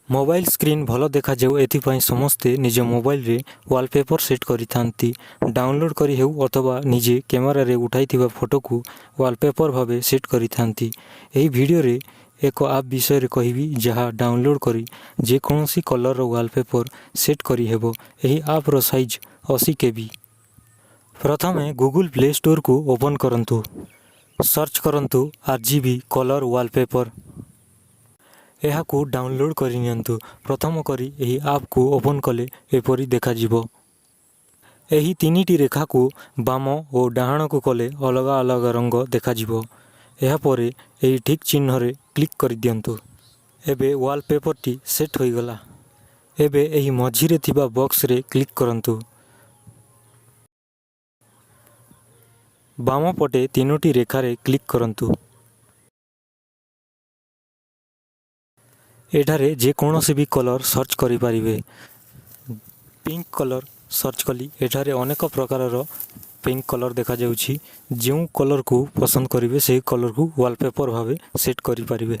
Mobile screen ଭଲ ଦେଖାଯାଉ, ଏଥିପାଇଁ ସମସ୍ତେ ନିଜ ମୋବାଇଲରେ ୱାଲପେପର ସେଟ୍ କରିଥାନ୍ତି। ଡାଉନଲୋଡ଼୍ କରି ହେଉ ଅଥବା ନିଜେ କ୍ୟାମେରାରେ ଉଠାଇଥିବା ଫଟୋକୁ ୱାଲପେପର ଭାବେ ସେଟ୍ କରିଥାନ୍ତି। ଏହି ଭିଡ଼ିଓରେ ଏକ ଆପ୍ ବିଷୟରେ କହିବି, ଯାହା ଡାଉନଲୋଡ଼୍ କରି ଯେକୌଣସି କଲର୍ର ୱାଲପେପର ସେଟ୍ କରିହେବ। ଏହି ଆପ୍ର ସାଇଜ୍ 80 କେବି। ପ୍ରଥମେ ଗୁଗୁଲ୍ ପ୍ଲେ ଷ୍ଟୋରକୁ ଓପନ୍ କରନ୍ତୁ। ସର୍ଚ୍ଚ କରନ୍ତୁ ଆର୍ଜିବି କଲର୍ ୱାଲପେପର। ଏହାକୁ ଡାଉନଲୋଡ଼୍ କରିନିଅନ୍ତୁ। ପ୍ରଥମ କରି ଏହି ଆପ୍କୁ ଓପନ୍ କଲେ ଏପରି ଦେଖାଯିବ। ଏହି ତିନିଟି ରେଖାକୁ ବାମ ଓ ଡାହାଣକୁ କଲେ ଅଲଗା ଅଲଗା ରଙ୍ଗ ଦେଖାଯିବ। ଏହାପରେ ଏହି ଠିକ୍ ଚିହ୍ନରେ କ୍ଲିକ୍ କରିଦିଅନ୍ତୁ। ଏବେ ୱାଲପେପରଟି ସେଟ୍ ହୋଇଗଲା। ଏବେ ଏହି ମଝିରେ ଥିବା ବକ୍ସରେ କ୍ଲିକ୍ କରନ୍ତୁ। ବାମ ପଟେ ତିନୋଟି ରେଖାରେ କ୍ଲିକ୍ କରନ୍ତୁ। ଏଠାରେ ଯେକୌଣସି ବି କଲର୍ ସର୍ଚ୍ଚ କରିପାରିବେ। ପିଙ୍କ କଲର୍ ସର୍ଚ୍ଚ କଲି। ଏଠାରେ ଅନେକ ପ୍ରକାରର ପିଙ୍କ କଲର୍ ଦେଖାଯାଉଛି। ଯେଉଁ କଲର୍କୁ ପସନ୍ଦ କରିବେ, ସେହି କଲର୍କୁ ୱାଲପେପର ଭାବେ ସେଟ୍ କରିପାରିବେ।